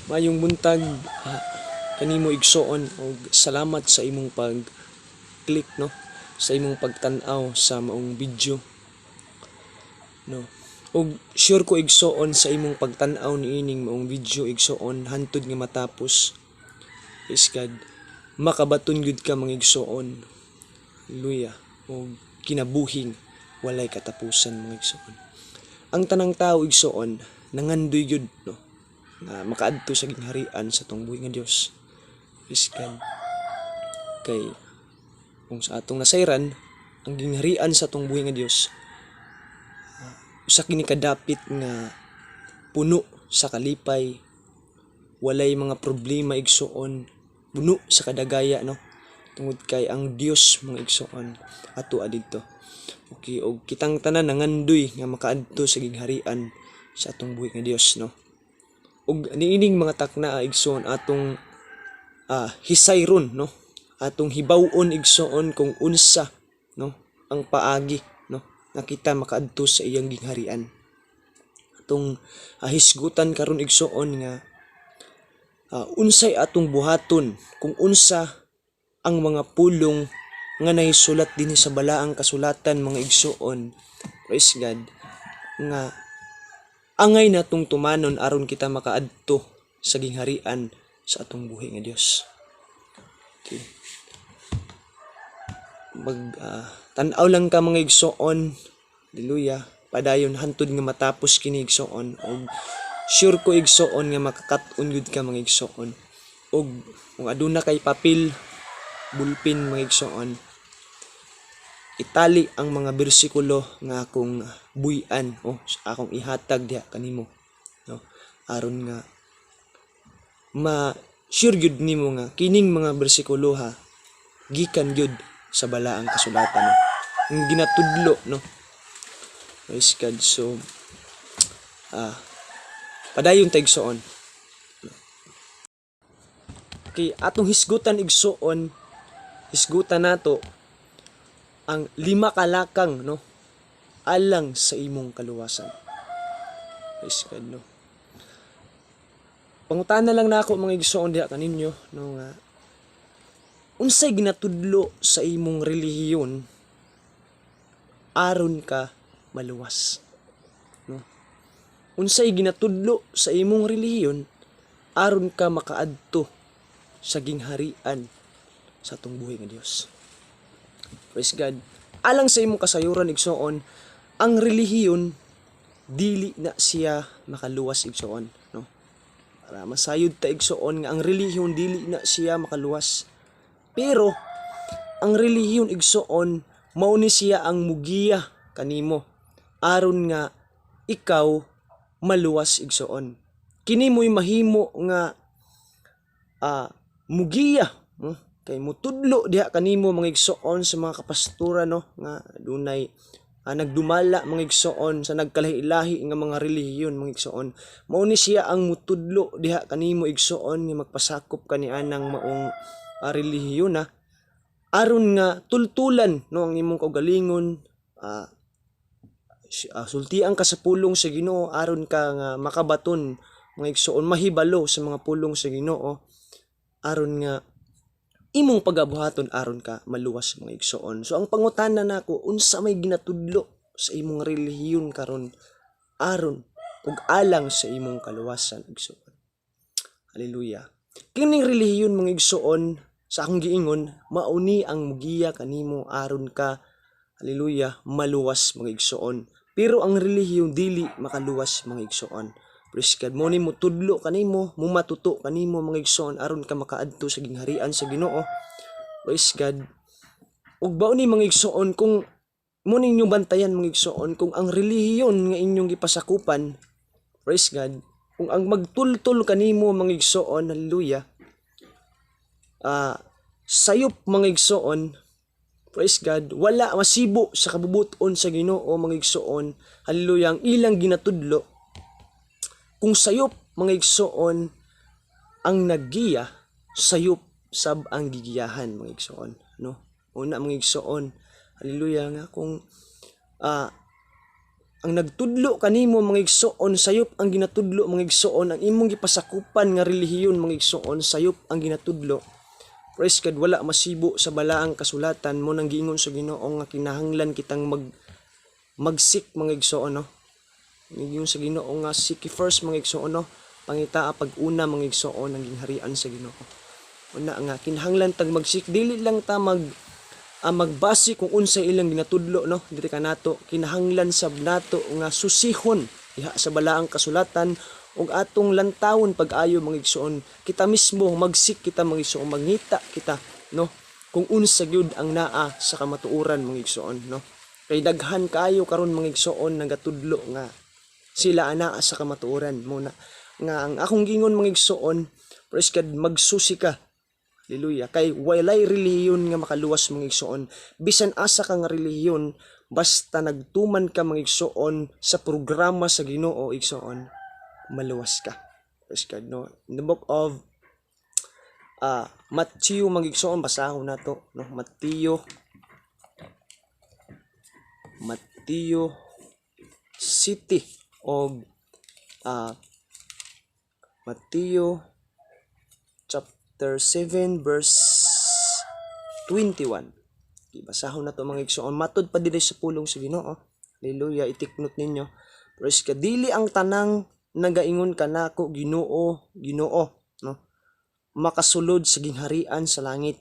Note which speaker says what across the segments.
Speaker 1: Maayong buntag kanimo, igsoon, og salamat sa imong pag-click, no, sa imong pagtan-aw sa maong video, no. Og sure ko, igsoon, sa imong pagtan-aw niining maong video, igsoon, hantod nga matapos, praise God, makabaton gyud ka, mga igsoon, hallelujah, og kinabuhing walay katapusan, mga igsoon. Ang tanang tao, igsoon, nangandoy gyud, no, nga makaadto sa gingharian sa atong buhi nga Dios. Praise God. Kay kung sa atong nasayran, ang gingharian sa atong buhi nga Dios, usa kini kadapit nga puno sa kalipay, walay mga problema, igsoon, puno sa kadagaya, no, tungod kay ang Dios, mga igsoon, ato adidto. Okay, og kitang tanan nangandoy nga makaadto sa gingharian sa atong buhi nga Dios, no. Ug niining mga takna, igsoon, atong hisayron, no, atong hibaw-on, igsoon, kung unsa, no, ang paagi, no, nga kita makaadto sa iyang gingharian. Atong hisgutan karon, igsoon, nga unsay atong buhaton kung unsa ang mga pulong nga nahisulat dinhi sa balaang kasulatan, mga igsoon, praise God, nga angay natong tumanon aron kita makaadto sa gingharian sa atong buhi nga Dios. Okay. Mag tan-aw lang ka, mga igsoon. Hallelujah. Padayon hantod nga matapos kini, igsoon, og sure ko, igsoon, nga makakat-on gyud ka, mga igsoon. Og kung aduna kay papel, bulpin, mga igsoon, itali ang mga bersikulo nga akong buy-an o akong ihatag diha kanimo, no, aron nga ma sure gyud nimo nga kining mga bersikulo ha gikan gyud sa balaang kasulatan, no, ang ginatudlo, no. Praise God. So padayon ta, igsoon. Okay, atong hisgutan, igsoon, hisgutan nato ang lima kalakang, no, alang sa imong kaluwasan. Praise God, no. Pangutana lang nako, mga igsoon, diha kaninyo, no, nga unsay ginatudlo sa imong relihiyon aron ka maluwas, no? Unsay ginatudlo sa imong relihiyon aron ka makaadto sa gingharian sa atong buhi nga Dios? Praise God. Alang sa imong kasayuran, igsoon, ang relihiyon dili na siya makaluwas, igsoon, no. Para masayod ta, igsoon, nga ang relihiyon dili na siya makaluwas. Pero ang relihiyon, igsoon, mao ni siya ang mugiya kanimo aron nga ikaw maluwas, igsoon. Kini mo'y mahimo nga mugiya, no? Kay mutudlo diha kanimo, mga igsoon, sa mga kapastura, no, nga dunay nagdumala, mga igsoon, sa nagkalahi-lahi nga mga relihiyon, mga igsoon. Mao ni siya ang mutudlo diha kanimo, igsoon, nga magpasakop kani anang maong relihiyon na aron nga tultulan, no, ang imong kaugalingon, sultian ka sa pulong sa Ginoo aron ka nga makabaton, mga igsoon, mahibalo sa mga pulong sa Ginoo aron nga imong pagabuhaton aron ka maluwas, mga igsoon. So ang pangutana nako, unsa may ginatudlo sa imong relihiyon karon aron ug alang sa imong kaluwasan, igsoon? Hallelujah. Kining relihiyon, mga igsoon, sa akong giingon, mauni ang mugiya kanimo aron ka, hallelujah, maluwas, mga igsoon. Pero ang relihiyon dili makaluwas, mga igsoon. Praise God. Mo ni mutudlo kanimo, mumatuto kanimo, mga igsoon, aron ka makaadto sa gingharian sa Ginoo. Praise God. Ug bao ni, mga igsoon, kung mo ninyo bantayan, mga igsoon, kung ang relihiyon nga inyong gipasakupan, praise God, kung ang magtultol kanimo, mga igsoon, hallelujah, sayop, mga igsoon, praise God, wala masibo sa kabubuton sa Ginoo, mga igsoon, hallelujah, ang ilang ginatudlo, kung sayop, mga igsoon, ang naggiya, sayop sab ang gigiyahan, mga igsoon, no. Una, mga igsoon, hallelujah, nga kung Ang nagtudlo kanimo, mga igsoon, sayop ang ginatudlo, mga igsoon, ang imong gipasakupan nga relihiyon, mga igsoon, sayop ang ginatudlo. Praise God, wala masibo sa balaang kasulatan. Mao nang giingon sa Ginoo nga kinahanglan kitang mag-seek, mga igsoon, no. Giingon sa Ginoo nga seek ye first, mga igsoon, no. Pangitaa pag-una, mga igsoon, ang gingharian sa Ginoo. Una nga kinahanglan tag mag-seek, dili lang ta magbase kung unsa ilang ginatudlo, no, diri kanato. Kinahanglan sab nato nga susihon diha sa balaang kasulatan ug atong lantawon pag-ayo, mga igsoon. Kita mismo mag-seek kita, mga igsoon, mangita kita, no, kung unsa gyud ang naa sa kamatuoran, mga igsoon, no, kay daghan kaayo karon, mga igsoon, nagatudlo nga sila anaa sa kamatuoran. Mao na nga ang akong gingon, mga igsoon, praise God, magsusi ka. Hallelujah. Kay walay relihiyon nga makaluwas, mga igsoon. Bisan asa ka nga relihiyon, basta nagtuman ka, mga igsoon, sa programa sa Ginoo, igsoon, maluwas ka. Praise God, no. In the book of Matthew, mga igsoon, basahon nato, no. Matthew City og Matthew chapter 7 verse 21. Basahon nato, mga igsoon. Matud pa diri sa pulong sa Ginoo. Hallelujah. I-take note ninyo. Praise God. Dili ang tanang nagaingon kanako, "Ginoo, Ginoo," no, makasulod sa gingharian sa langit,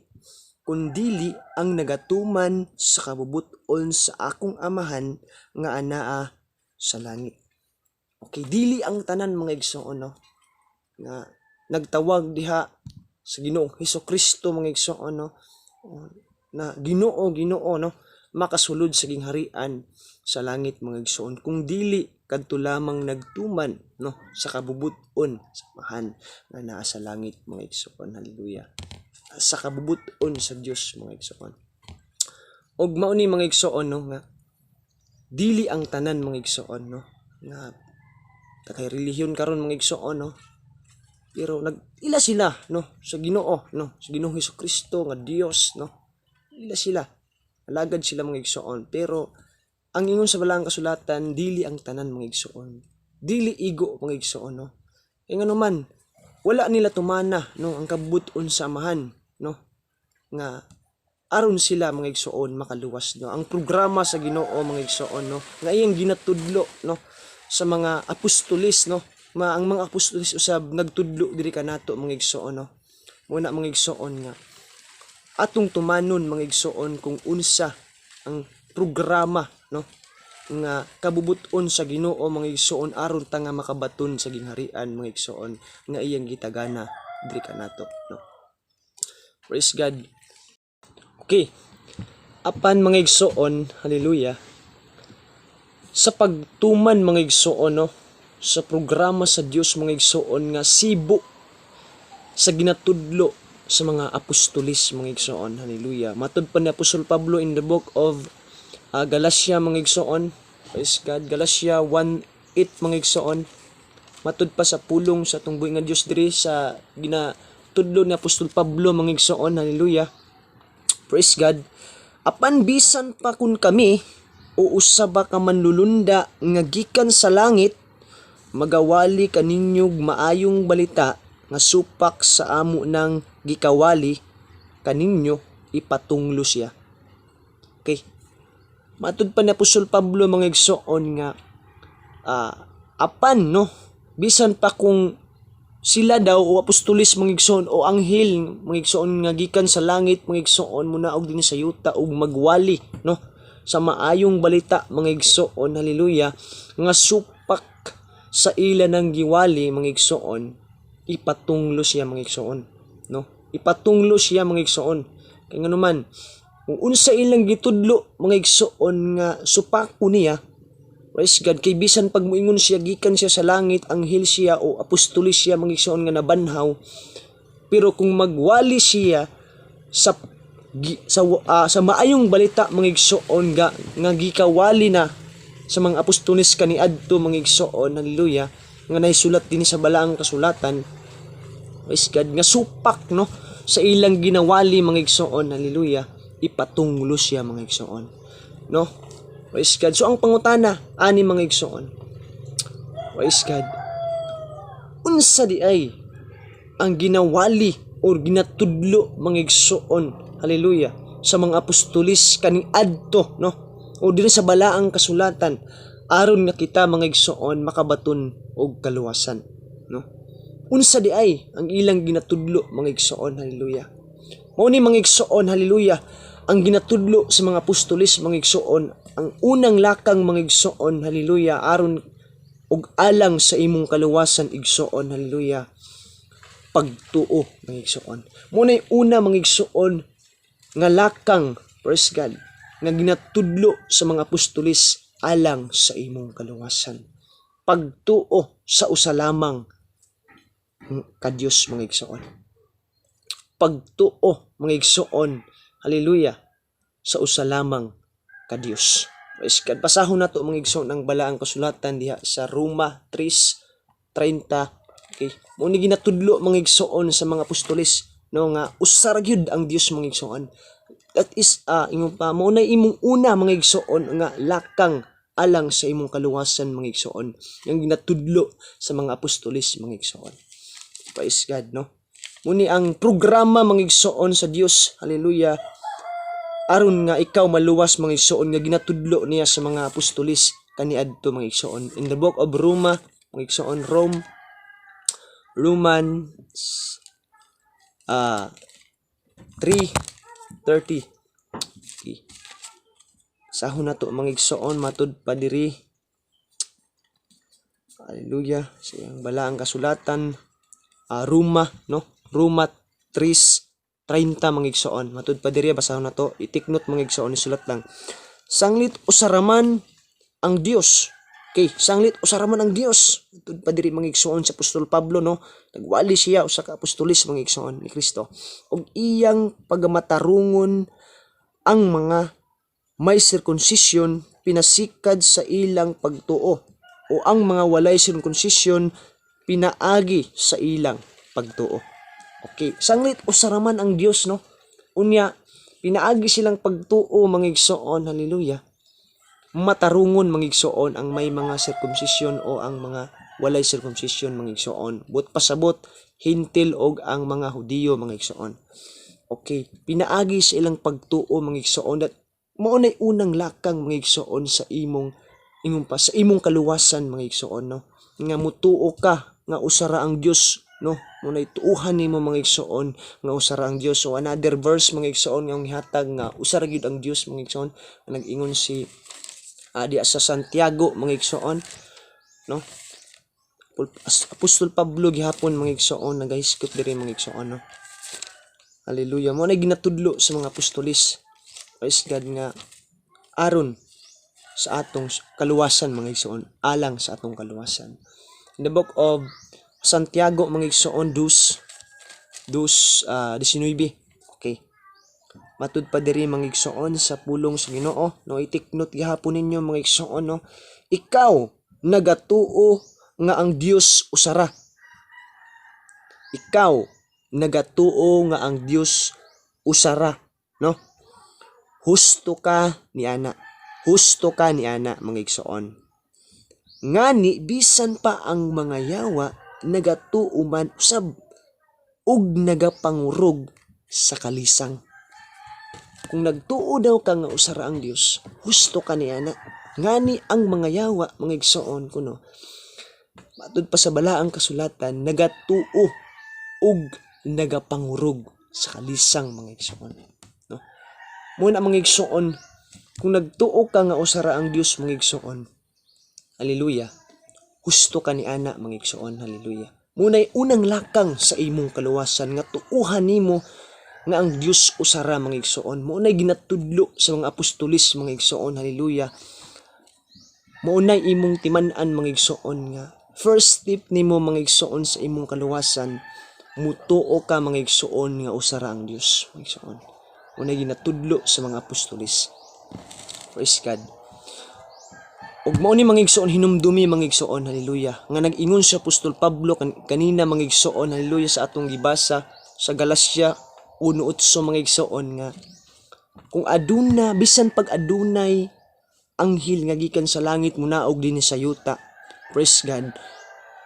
Speaker 1: kundili ang nagatuman sa kabubuton sa akong Amahan nga anaa sa langit. Okay, dili ang tanan, mga igsoon, no, nga nagtawag diha sa Ginoong Hesus Kristo, mga igsoon, no, na "Ginoo, Ginoo," no, makasulod sa gingharian sa langit, mga igsoon, kung dili kadto lamang nagtuman, no, sa kabubuton sa Amahan nga naa sa langit, mga igsoon. Hallelujah. Sa kabubuton sa Dios, mga igsoon. Ug mao ni, mga igsoon, no, nga dili ang tanan, mga igsoon, no, nga kay relihiyon karon, mga igsoon, no, pero nag-ila sila, no, sa Ginoo, no, sa Ginoong Hesus Kristo nga Dios, no. Ila sila, alagad sila, mga igsoon, pero ang ingon sa balaang kasulatan, dili ang tanan, mga igsoon, dili igo, mga igsoon, no, kay ngano man wala nila tumana, no, ang kabubuton sa Amahan, no, nga aron sila, mga igsoon, makaluwas, no. Ang programa sa Ginoo, mga igsoon, no, nga iyang ginatudlo, no, sa mga apostolis, no, ang mga apostolis usab nagtudlo diri kanato, mga igsoon, no. Mao na, mga igsoon, nga atong tumanon, mga igsoon, kung unsa ang programa, no, nga kabubuton sa Ginoo, mga igsoon, aron ta nga makabaton sa gingharian, mga igsoon, nga iyang gitagana diri kanato, no. Praise God. Okay, apan, mga igsoon, hallelujah, sa pagtuman, mga igsoon, no, sa programa sa Dios, mga igsoon, nga sibo sa ginatudlo sa mga apostolis, mga igsoon, hallelujah. Matud pa ni Apostol Pablo in the book of Galatia, mga igsoon, praise God, Galatia 1:8, mga igsoon. Matud pa sa pulong sa atong buhi nga Dios diri sa ginatudlo ni Apostol Pablo, mga igsoon, hallelujah. Praise God. Apan bisan pa kun kami o usa ba ka manlulunda nga gikan sa langit magawali kaninyog maayong balita nga supak sa amo nang gikawali kaninyo, ipatunglo siya. Okay. Matud pa ni Apostol Pablo, mga igsoon, nga apan, no, bisan pa kung sila daw o apostolis, mga igsoon, o anghel, mga igsoon, nga gikan sa langit, mga igsoon, munaog din sa yuta ug magwali, no, sa maayong balita, mga igsoon, hallelujah, nga supak sa ila ng giwali, mga igsoon, ipatunglo siya, mga igsoon, no. Ipatunglo siya, mga igsoon, kay ngano man kung unsa ilang gitudlo, mga igsoon, nga supako niya. Praise God, kay bisan pag muingon siya gikan siya sa langit, anghel siya o apostolis siya, mga igsoon, nga nabanhaw, pero kung magwali siya sa maayong balita, mga igsoon, nga gikawali na sa mga apostolis kaniadto, mga igsoon, hallelujah, nga naisulat din sa balaang kasulatan. Praise God, nga supak, no, sa ilang ginawali, mga igsoon, hallelujah, ipatunglo siya, mga igsoon, no. Praise God. So ang pangutana ani, mga igsoon. Praise God. Unsa di ay ang ginawali or ginatudlo, mga igsoon, hallelujah, sa mga apostolis kaning adto, no, o diri sa Balaang Kasulatan aron nga kita, mga igsoon, makabaton og kaluwasan, no? Unsa di ay ang ilang ginatudlo, mga igsoon, hallelujah? Mao ni, mga igsoon, hallelujah, ang ginatudlo sa mga apostolis, mga igsoon, ang unang lakang, mga igsoon, hallelujah, aron og alang sa imong kaluwasan, igsoon, hallelujah, pagtuo, mga igsoon. Mao nay una, mga igsoon, nga lakang, praise God, nga ginatudlo sa mga apostolis alang sa imong kaluwasan. Pagtuo sa usa lamang ka Dios, mga igsoon. Pagtuo, mga igsoon, hallelujah, sa usa lamang ka Dios. Praise God. Basahon nato, mga igsoon, ang Balaang Kasulatan diha sa Roma 3:30. Okay. Mao ni ginatudlo, mga igsoon, sa mga apostolis, no, nga usa ra gyud ang Dios, mga igsoon. That is imong pa mao na imong una, mga igsoon, nga lakang alang sa imong kaluwasan, mga igsoon, yung ginatudlo sa mga apostolis, mga igsoon. Praise God, no. Mao ni ang programa, mga igsoon, sa Dios, hallelujah, aron nga ikaw maluwas, mga igsoon, nga ginatudlo niya sa mga apostolis kaniadto, mga igsoon. In the book of Roma, mga igsoon, Romans 3:30. Okay. Sahon nato, mga igsoon, matud pa diri. Hallelujah. Sa iyang Balaang Kasulatan, Roma, no? Roma 3:30, mga igsoon. Matud pa diri, basahon nato. I-take note, mga igsoon, isulat lang. Sanglit usa ra man ang Dios. Okay, sanglit usa ra man ang Dios. Matud pa diri, mga igsoon, sa Apostol Pablo, no. Nagwali siya usa ka apostolis, mga igsoon, ni Kristo. Og iyang pagamatarungon ang mga may circumcision pinasikad sa ilang pagtuo o ang mga walay circumcision pinaagi sa ilang pagtuo. Okay, sanglit usa ra man ang Dios, no. Unya pinaagi silang pagtuo, mga igsoon, hallelujah. Matarungon, mga igsoon, ang may mga circumcision o ang mga walay circumcision, mga igsoon. Buot pasabot, Hentil og ang mga Hudiyo, mga igsoon. Okay, pinaagi sa ilang pagtuo, mga igsoon, that mao nay unang lakang, mga igsoon, sa imong ingon pa sa imong kaluwasan, mga igsoon, no, nga mutuo ka nga usa ra ang Dios, no. Mao nay tuuhan nimo, mga igsoon, nga usa ra ang Dios. So another verse, mga igsoon, nga gihatag nga usa ra gyud ang Dios, mga igsoon, nga nag-ingon si diya sa Santiago, mga igsoon, no. Apostol Pablo gihapon, mga igsoon, nagahiskot diri, mga igsoon, no. Hallelujah. Mao na ginatudlo sa mga apostolis. Praise God, nga aron sa atong kaluwasan, mga igsoon, alang sa atong kaluwasan. In the book of Santiago, mga igsoon, 2:2 19. Okay. Matud pa diri, mga igsoon, sa pulong sa Ginoo, no, i-take note gihapon ninyo, mga igsoon, no. Ikaw nagatuo nga ang Dios usara. Ikaw nagatuo nga ang Dios usara, no? Husto ka ni ana. Husto ka ni ana, mga igsoon. Ngani bisan pa ang mga yawa nagatuo man usab ug nagapangurog sa kalisang. Kung nagtuo daw ka nga usara ang Dios, husto ka ni ana. Ngani ang mga yawa, mga igsoon kuno, matud pa sa Balaang Kasulatan, nagatuo ug nagapangurog sa kalisang, mga igsoon. No? Mao na, mga igsoon, kung nagtuo ka nga usara ang Dios, mga igsoon, hallelujah, husto ka ni ana, mga igsoon, hallelujah. Mao nay unang lakang sa imong kaluwasan nga tuuhan nimo nga ang Dios usara, mga igsoon. Mao nay ginatudlo sa mga apostolis, mga igsoon, hallelujah. Mao nay imong timan-an, mga igsoon, nga first step nimo, mga igsoon, sa imong kaluwasan, mutuo ka, mga igsoon, nga usara ang Dios, mga igsoon. Mao nay ginatudlo sa mga apostolis. Praise God. Ug mao ni, mga igsoon, hinumdumi, mga igsoon, hallelujah, nga nag-ingon si Apostol Pablo kanina, mga igsoon, hallelujah, sa atong gibasa sa Galacia 1:8, mga igsoon, nga kung aduna bisan pag adunay anghel nga gikan sa langit munaog dinhi sa yuta, praise God,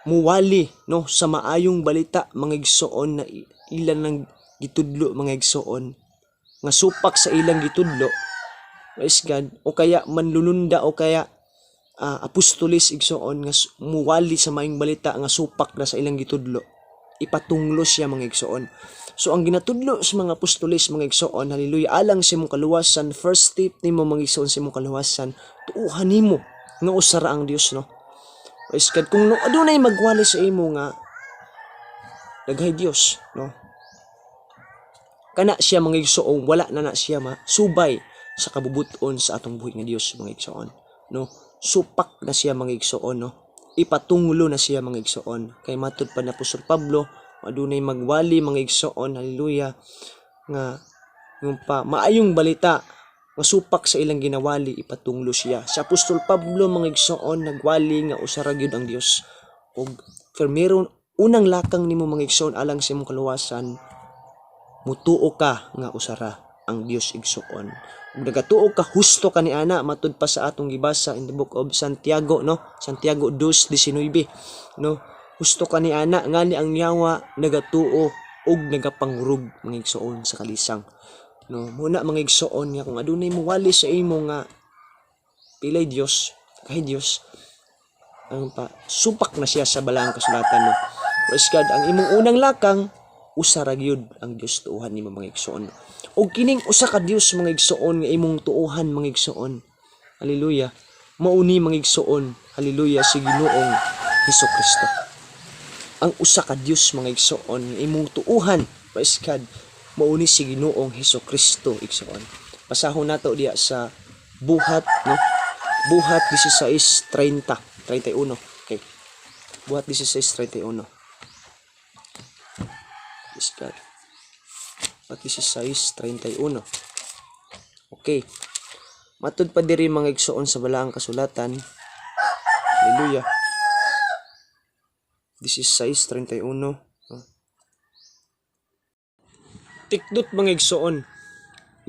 Speaker 1: muwali, no, sa maayong balita, mga igsoon, na ilan nang gitudlo, mga igsoon, nga supak sa ilang gitudlo, praise God, o kaya manlulunda o kaya apostolis, igsoon, nga muwali sa maayong balita nga supak na sa ilang gitudlo, ipatunglo siya, mga igsoon. So ang ginatudlo sa mga apostolis, mga igsoon, hallelujah, alang sa imong kaluwasan, first step nimo, mga igsoon, sa imong kaluwasan, tuuhan nimo nga usa ra ang Dios, no. Praise God. Kung no, adunay magwali sa imo nga daghay Dios, no, kana siya, mga igsoon, wala na na siya ma subay sa kabubuton sa atong buhi nga Dios, mga igsoon, no. Supak na siya, mga igsoon, no, ipatunglo na siya, mga igsoon, kay matud pa na Apostol Pablo, adunay magwali, mga igsoon, hallelujah, nga yung pa maayong balita nga supak sa ilang ginawali, ipatunglo siya. Sa Apostol Pablo, mga igsoon, nagwali nga usa ra gyud ang Dios. Og firmero unang lakang nimo, mga igsoon, alang sa imong kaluwasan, mutuo ka nga usa ra ang Dios, igsoon. Ug nagatuo ka, husto ka ni ana, matud pa sa atong gibasa in the book of Santiago, no, Santiago 2:19, no, husto ka ni ana. Ngani ang yawa nagatuo og nagapangurog, mga igsoon, sa kalisang, no. Muna, mga igsoon, nga kung adunay muwali sa imo nga pilay Dios kay Dios ang pa supak na siya sa balaang kasulatan, no. Praise God. Ang imong unang lakang, usa ra gyud ang Dios tuohan nimo, mga igsoon. Ug kining usa ka Dios, mga igsoon, nga imong tuohan, mga igsoon, hallelujah, mauni, mga igsoon, hallelujah, si Ginoong Hesus Kristo. Ang usa ka Dios, mga igsoon, nga imong tuohan, praise God, mauni si Ginoong Hesus Kristo, igsoon. Basahon nato diya sa Buhat, no, Buhat 16:30 31. Okay, Buhat 16:31. Praise God. Buhat 16:31. Okay, matud pa diri, mga igsoon, sa balaang kasulatan, hallelujah, 16:31. Tikdot, mga igsoon,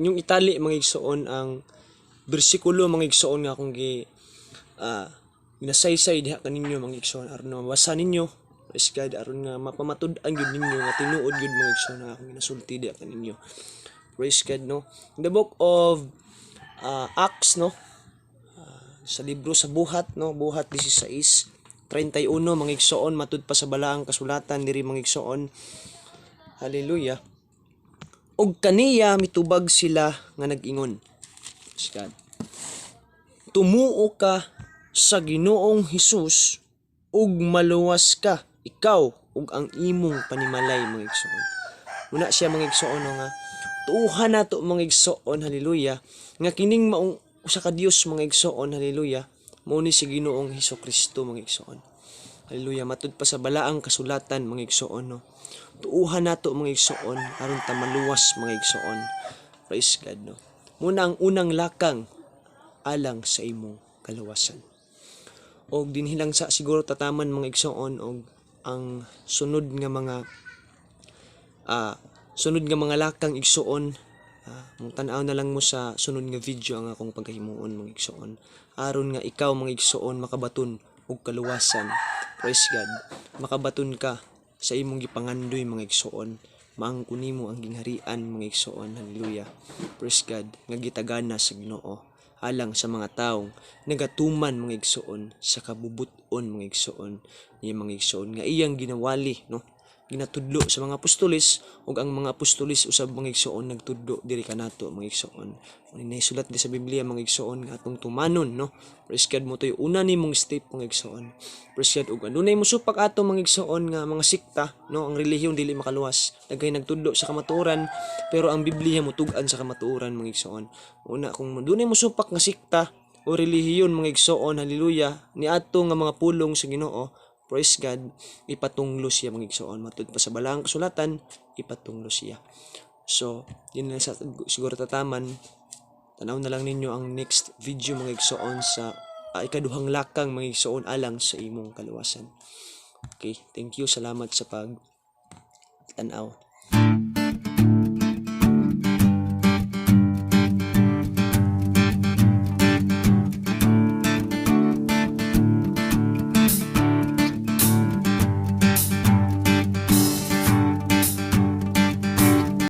Speaker 1: inyong itali, mga igsoon, ang bersikulo, mga igsoon, nga akong gi ginasaysay diha kaninyo, mga igsoon, aron mabasa ninyo, praise God, aron nga mapamatud-an gyud ninyo nga tinuod gyud, mga igsoon, nga akong ginasulti diha kaninyo, praise God, no. In the book of Acts, no, sa libro sa Buhat, no, Buhat 16:31, mga igsoon, matud pa sa balaang kasulatan diri, mga igsoon, hallelujah, ug kaniya mitubag sila nga nag-ingon. Praise God. Tumuo ka sa Ginoong Hesus ug maluwas ka, ikaw ug ang imong panimalay, mga igsoon. Muna siya, mga igsoon, no, nga tuuhan nato, mga igsoon, hallelujah, nga kining maong usa ka Dios, mga igsoon, hallelujah, mao ni si Ginoong Hesus Kristo, mga igsoon. Hallelujah, matud pa sa balaang kasulatan, mga igsoon, no. Tuuhan nato, mga igsoon, aron ta maluwas, mga igsoon. Praise God, no. Muna ang unang lakang alang sa imong kaluwasan. Og dinhi lang sa siguro tataman, mga igsoon, og ang sunod nga mga lakang, igsoon, tan-aw na lang mo sa sunod nga video ang akong pagkahimuon, mga igsoon, aron nga ikaw, mga igsoon, makabaton og kaluwasan, praise God, makabaton ka sa imong gipangandoy, mga igsoon, maangkon nimo ang gingharian, mga igsoon, hallelujah, praise God, nga gitagana sa Ginoo alang sa mga taong nagatuman, mga igsoon, sa kabubuton, mga igsoon, niya, mga igsoon, nga iyang ginawali, no, ginatudlo sa mga apostoles, ug ang mga apostoles usab, mga igsoon, nagtudlo diri kanato, mga igsoon. Ug naisulat di sa Biblia, mga igsoon, nga atong tumanon, no. Praise God. Mo to'y una nimong step, mga igsoon, praise God. Ug adunay mosupak ato, mga igsoon, nga mga sikta, no, ang relihiyon dili makaluwas. Daghay nagtudlo sa kamatuoran, pero ang Biblia mutug-an sa kamatuoran, mga igsoon. Una, kung adunay mosupak nga sikta o relihiyon, mga igsoon, hallelujah, niadto nga mga pulong sa Ginoo, praise God, ipatunglo siya, mga igsoon. Matud pa sa balaang kasulatan, ipatunglo siya. So, yun lang sa siguro tataman. Tanaw na lang ninyo ang next video, mga igsoon, sa ikaduhang lakang, mga igsoon, alang sa imong kaluwasan. Okay, thank you. Salamat sa pag tanaw.